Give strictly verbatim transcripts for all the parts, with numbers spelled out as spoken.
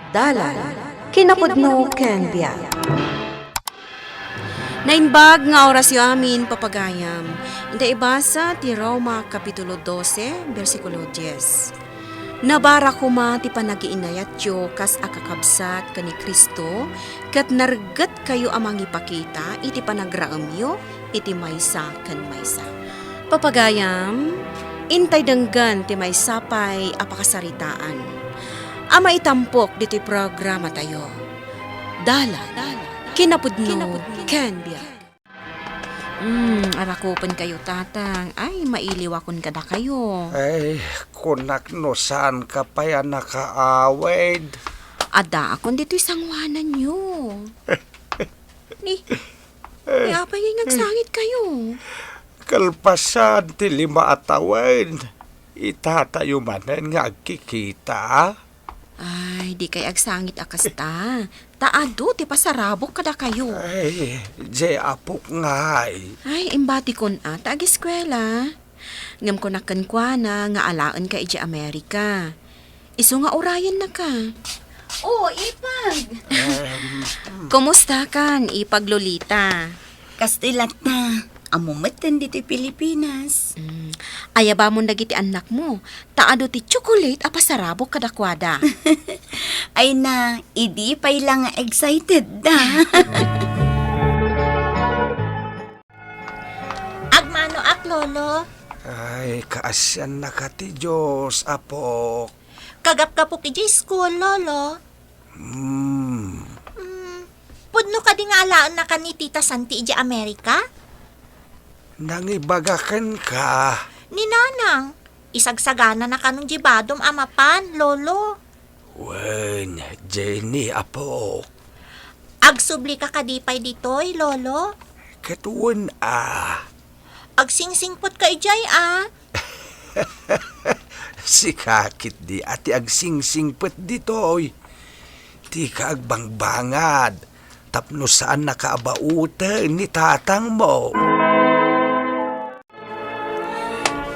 Dalan, kinapudno ken biag. Naimbag nga orasyo amin, papagayam. Inta ibasa ti Roma Kapitulo dose, bersikulo dies. Nabara koma ti panagiinayatyo kas a kakabsat ken ni Cristo, ket nareggetkayo a mangipakita iti panagraemyo iti maysa ken maysa. Papagayam, intay denggen ti maysa pay a pakasaritaan a maitampok ditoy programatayo. Dalan, kinapudno, ken biag. Hmm, arakupenkayo, Tatang. Ay, mailiwakon kadakayo. Ay, kunak no saanka pay a nakaawid. Addaakon ditoy sangoananyo. Ni, ni apay nga agsangitkayo? Kalpasan ti lima a tawen, itatayo manen nga agkikita. Ay, dikay agsangit a kasta. Ta adu ti pasarabok kadakayo. Ay, diay apok ngay. Ay, imbatikon a ta ageskuela. Ngem kunak kenkuana nga alaenka idiay Amerika. Isu nga urayennaka. O, ipag. Em. Kumustakan, ipag Lolita? Kastoy latta. Ammo metten ditoy Pilipinas. Mm. Ayabamon dagiti annakmo, ta adu ti tsokolate a pasarabok kadakuada. Ay na, idi pay la nga excited da. Agmanoak, Lolo. Ay, kaasiannaka ti Dios, apok. Kagapgapok idiay school, Lolo. Hmm. Hmm. Pudno kadi nga alaennaka ni Tita Santi idiay Amerika? Nangibaga kenka. Ni Nanang, isagsaganana kano diay badom a mapan, Lolo. Wen, Jenny, apok. Agsublika kadi pay ditoy, Lolo? Ket wen a. Agsingsingpetka idiay a. Sika ketdi a ti agsingsingpet ditoy. Dika agbangbangad tapno saannaka a bauten ni tatangmo.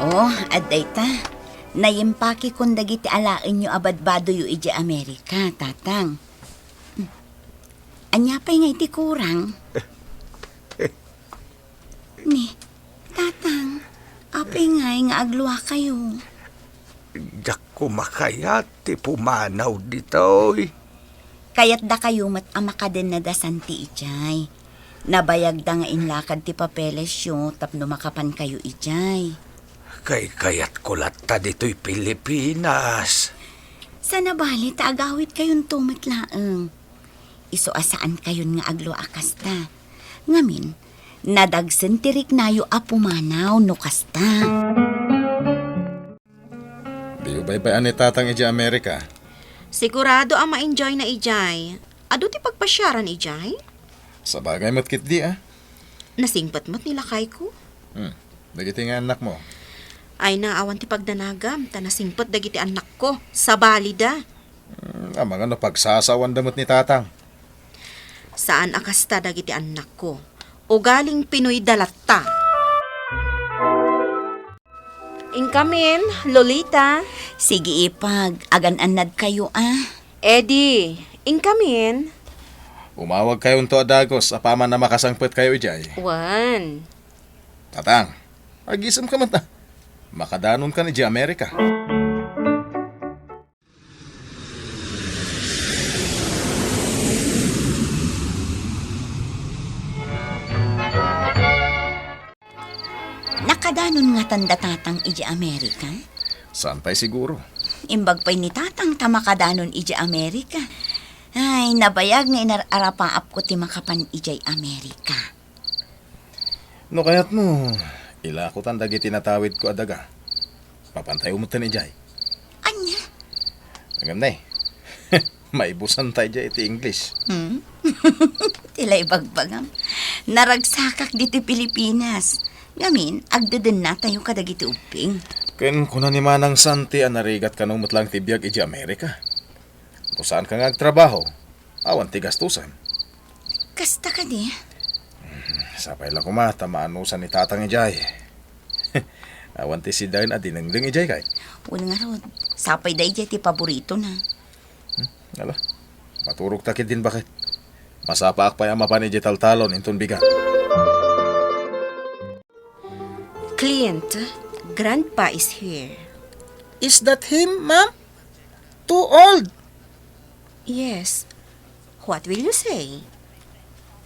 O, adda ita. Nayimpakekon dagiti alaenyo a badbadoyo idiay Amerika, Tatang. Hmm. Ania pay ngay ti kurang? Ni, Tatang, apay ngay nga agluakayo? Diak koma kayat ti pumanaw ditoy. Kayatdakayo met a makadenna da Santi idiay. Nabayagda nga inlakad ti papelesyo tapno makapankayo idiay. Kaykayatko latta ditoy Pilipinas. Saan a bale ta agawidkayonto met laeng. Isu a saankayon nga aglua a kasta. Ngamin, nadagsen ti riknayo a pumanaw no kasta. Diyo baybay-an ni Tatang idiay Amerika? Sigurado a ma-enjoy na idiay. Adu ti pagpasiaran idiay? Sabagay met ketdi a. Nasingpet met ni lakayko. Hmm. Dagiti nga annakmo? Ay na, awan ti pagdanagam, ta nasingpet dagiti annakko. Sabalida. Hmm, amangan no pagsasawanda met ni Tatang. Saan a kasta dagiti annakko. Ugaling Pinoyda latta. Inkamin, Lolita. Sige, ipag. Agan-annadkayo a. Eddie, inkamin. Umawagkayonto a dagus apaman a makasangpetkayo idiay. Wen. Tatang, agisemka met a. Makadanonkan idiay Amerika. Nakadanon ngatan da Tatang idiay Amerika? Saan pay siguro? Imbag pay ni Tatang ta makadanon idiay Amerika. Ay, nabayag nga inar-arapaapko ti makapan idiay Amerika. No kayatmo, ilakotan dagiti natawidko a daga. Mapantayo metten idiay. Ania? Ngem ne, maibusanta idiay iti English. Hmm? Ti la ibagbagam. Naragsakak ditoy Pilipinas. Ngamin, agdedennatayo kadagiti ubbing. Ken kuna ni Manang Santi a narigat kano met laeng ti biag idiay Amerika. No saanka nga agtrabaho, awan ti gastusan. Kasta kadi? Hmm, sapay la koma ta maanusan ni Tatang idiay. Awan ti sidaen a dinengdeng idiay kay? Wen ngarud, sapay daydiay ti paboritona. Hmm? Ala, maturogta ketdin baket. Masapaak pay a mapan idiay taltalon inton bigat. Clint, Grandpa is here. Is that him, ma'am? Too old. Yes. What will you say?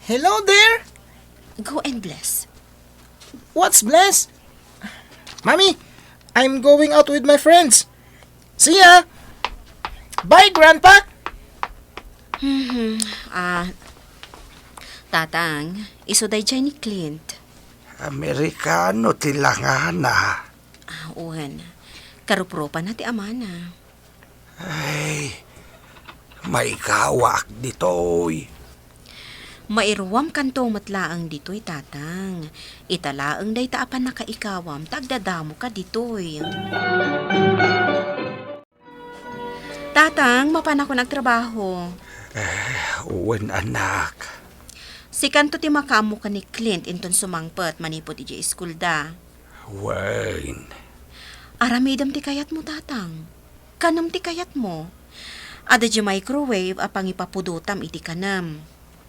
Hello there. Go and bless. What's bless? Mommy, I'm going out with my friends. See ya. Bye, Grandpa. Mhm. Ah, Tatang, isu daydiay ni Clint. Amerikano ti langana. Ah, wen. Karupropana ti amana. Ay, maigawaak ditoy. Mairuamkanto met laeng ditoy, Tatang. Ita laeng dayta a pannakaigawam ta agdadamoka ditoy. Tatang, mapanakon agtrabaho. Eh, wen, anak. Sikanto ti makaammo ken ni Clint inton sumangpet manipud idiay iskulda. Wen. Aramidem ti kayatmo, Tatang. Kanem ti kayatmo. Adda diay microwave a pangipapudotam iti kanem.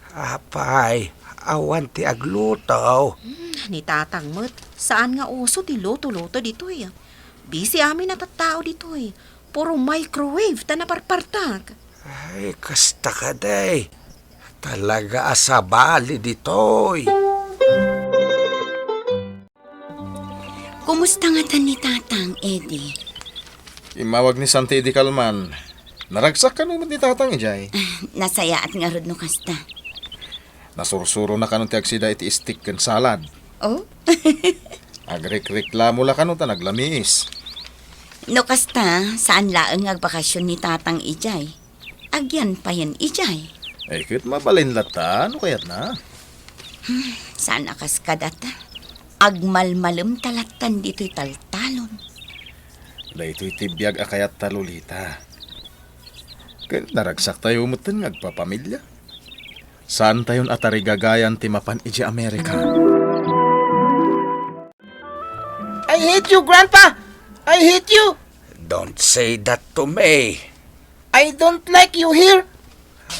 Apay, awan ti agluto. Hmm, ni Tatang met, saan nga uso ti luto-luto ditoy. Busy amin a tattao ditoy. Puro microwave ta naparpartak. Ay, kasta kadi. Talaga a sabali ditoy. Kumusta ngatan ni Tatang, Eddie? Immawag ni Santi idi kalman. Naragsak kano met ni Tatang idiay? Ah, nasayaat ngarud no kasta. Nasursurona kano ti agsida iti steak ken salad. Oh? Agrekreklamo la kano ta naglamiis. No kasta, saan laeng nga agbakasyon ni Tatang idiay. Agyan payen idiay. Ay, ket mabalin latta, no kayatna? Hmm, saan a kas kadata? Agmalmalemta lattan ditoy taltalon. Daytoy ti biag a kayatta, Lolita. Ket naragsaktayo metten nga agpapamilia. Saantayon a tarigagayan ti mapan idiay Amerika. I hate you, Grandpa! I hate you! Don't say that to me. I don't like you here.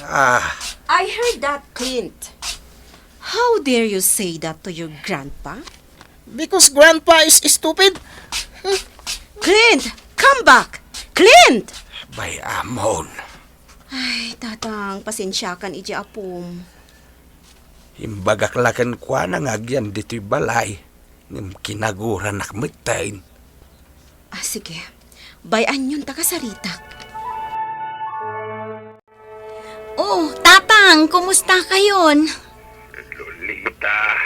Ah. I heard that, Clint. How dare you say that to your grandpa? Because Grandpa is stupid. Clint! Come back! Clint! Bay, Amon. Ay, Tatang, pasensiakan iti apom. Imbagak la kenkuana nga agyan ditoy balay, ngem kinaguranak metten. Ah, sige. Bay-anyon ta kasaritak. Oh, Tatang, kumusta kayon? Lolita.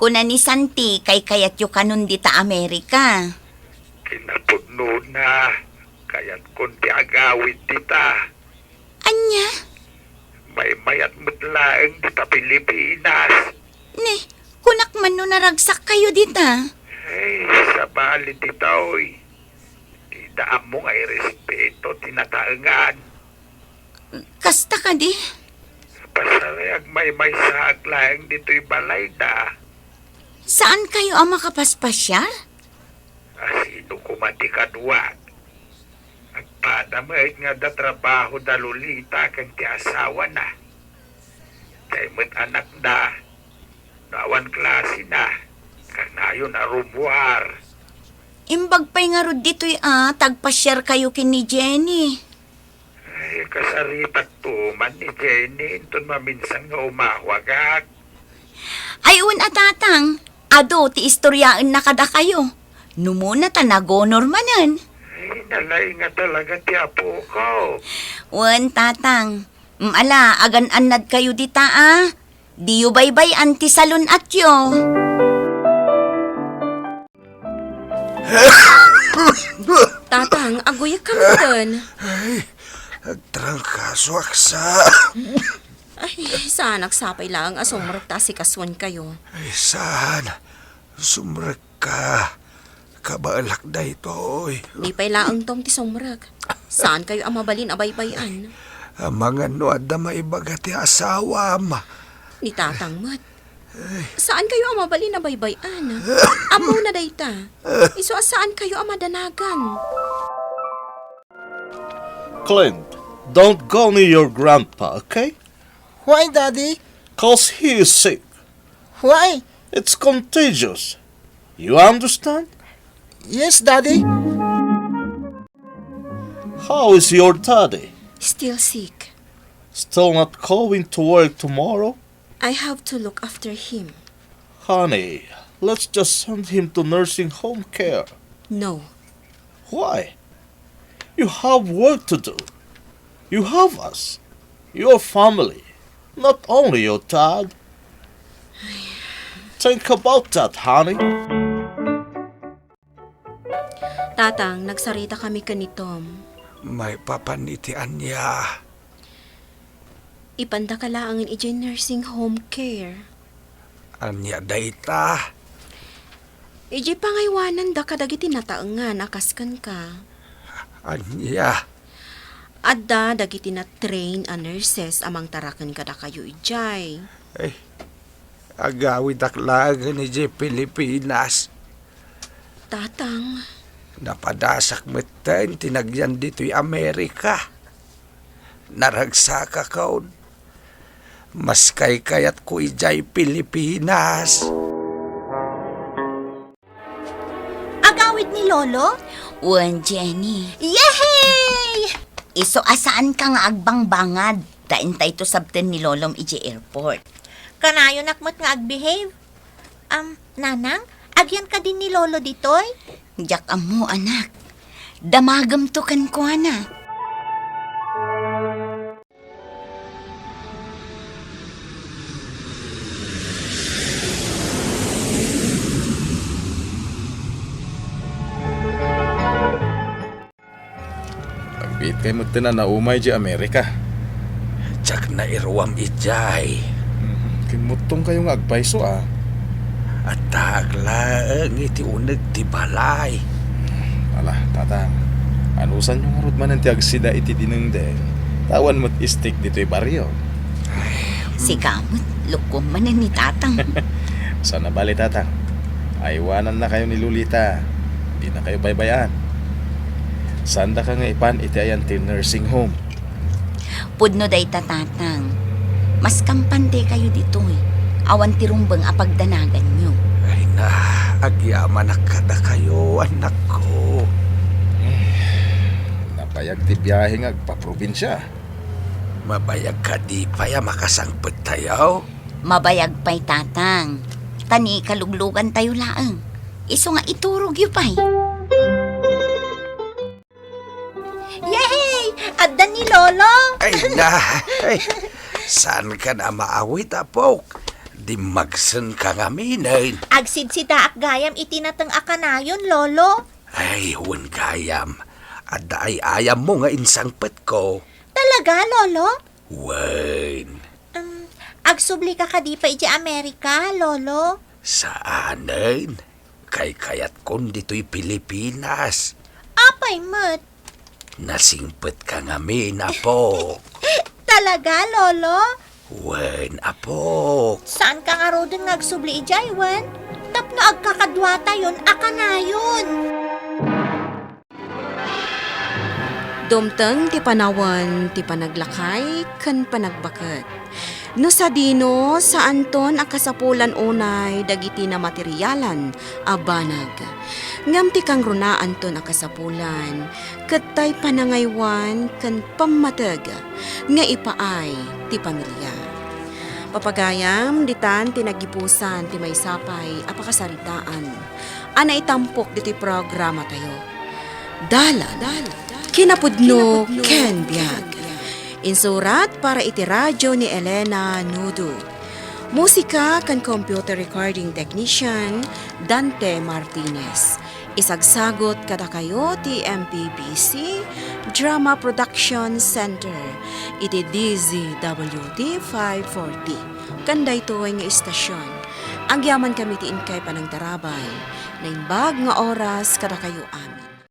Kuna ni Santi, kaykayatyo kanon dita Amerika. Kinapudnona, kayatkon ti agawid dita. Ania? Maymayat met laeng dita Pilipinas. Ne, kunak man no naragsak kayo dita. Ay, sabali ditoy. Dida ammo nga irespeto ti nataengan. Kasta kadi? Pasaray agmaymaysaak laeng ditoy balayda. Saan kayo a makapaspasiar? Asino koma ti kaduak? Agpada met nga adda trabaho da Lolita ken ti asawana. Tay met anakda, no awan klasena, kanayon a rumuar. Imbag pay ngarud ditoy a, ta agpasiar kayo ken ni Jenny. Ay, kasaritakto man ni Jenny inton maminsan nga umawagak. Ay, wen a, Tatang, adu ti istoryaenna kadakayo. Numona ta nagonor manen. Ay, nalaing nga talaga ti apoko. Wen, Tatang. Mm, ala, agan-annad kayo dita, a. Diyo baybay-an ti salun-atyo. Tatang, aguyek ka metten. Ay, agtrangkasoak sa. Ay, saanak sapay laeng a sumrek ta asikasuenkayo. Ay, saan? Sumrekka. Kabaelak daytoy. Di pay laeng tom ti sumrek. Saankayo a mabalin a baybay-an. Amangan no adda maibaga ti asawam. Ni Tatang met. Saankayo a mabalin a baybay-an. Ammona dayta. Isu a saankayo a madanagan. Clint, Don't go near your grandpa, okay? Why, Daddy? 'Cause he is sick. Why? It's contagious. You understand? Yes, Daddy. How is your daddy? Still sick. Still not going to work tomorrow? I have to look after him. Honey, let's just send him to nursing home care. No. Why? You have work to do. You have us. Your family. Not only your dad. Think about that, honey. Tatang, nagsarita kami ken ni Tom. Maipapan iti ania? Ipandaka laengen idiay nursing home care. Ania dayta? Idiay pangaywananda kadagiti nataengan a kas kenka. Ania? Adda dagiti na-train a nurses a mangtaraken kadakayo idiay. Ay, agawidak laengen idiay Pilipinas. Tatang. Napadasak metten ti nagyan ditoy Amerika. Naragsakakon. Mas kaykayatko idiay Pilipinas. Agawid ni Lolo? Wen, Jenny. Yehey! Isu a saanka nga agbangbangad, ta intayto sabten ni Lolom idiay airport. Kanayonak met nga agbehave. Am, Nanang, agyan kadin ni Lolo ditoy? Diak ammo, anak. Damagemto kenkuana. Agbiitkay metten a nauma idiay Amerika. Diak nairuam idiay. Hmm, kimmuttongkayo nga agpayso, a. Addaak laeng iti uneg ti balay. Ala, Tatang, anusanyo ngarud manen ti agsida iti dinengdeng, ta awan met istik ditoy barrio. Ay, hmm. Sika met, lukom manen ni Tatang. Saan a bale, Tatang. Aywanannakayo ni Lolita. Dinakayo baybay-an. Saandaka nga ipan iti ayan ti nursing home. Pudno dayta, Tatang. Mas kampantekayo ditoy. Awan ti rumbeng a pagdanaganyo. Ay na, agyamanak kadakayo, annakko. Eh, nabayag ti biahe nga agpaprobinsia. Mabayag kadi pay a makasangpettayo? Mabayag pay, Tatang. Ta ni kaluglugantayo laeng. Isu nga iturogyo pay. Yehey! Adda ni Lolo! Ay na! Ay, saankan a maawit, apok? Dimmagsenka ngaminen. Agsidsidaak gayam iti nateng a kanayon, Lolo. Ay, wen gayam. Adda ay-ayammo nga insangpetko. Talaga, Lolo? Wen. Um, agsublika kadi pay idiay Amerika, Lolo? Saanen. Kaykayatkon ditoy Pilipinas. Apay met? Nasingpetka ngamin, apok. Talaga, Lolo? Wen, apok. Saanka ngaruden nga agsubli idiay, wen? Tapno agkakaduatayon a kanayon. Dumteng ti panawen ti panaglakay ken panagbaket. No sadino, saanton a kasapulan unay dagiti namaterialan a banag. Ngem ti kangrunaanton a kasapulan, ket tay panangaywan ken pammateg nga ipaay ti pamilya. Papagayam, ditan ti nagipusan ti maysa pay a pakasaritaan a naitampok ditoy programatayo. Dalan, kinapudno, ken biag. Insurat para iti radio ni Elena Nudo. Musika ken computer recording technician, Dante Martinez. Isagsagut kadakayo ti M P B C Drama Production Center iti D Z W T five forty. Ken daytoy nga istasyon, agyamankami ti inkay panangtarabay. Naimbag nga oras kadakayo amin.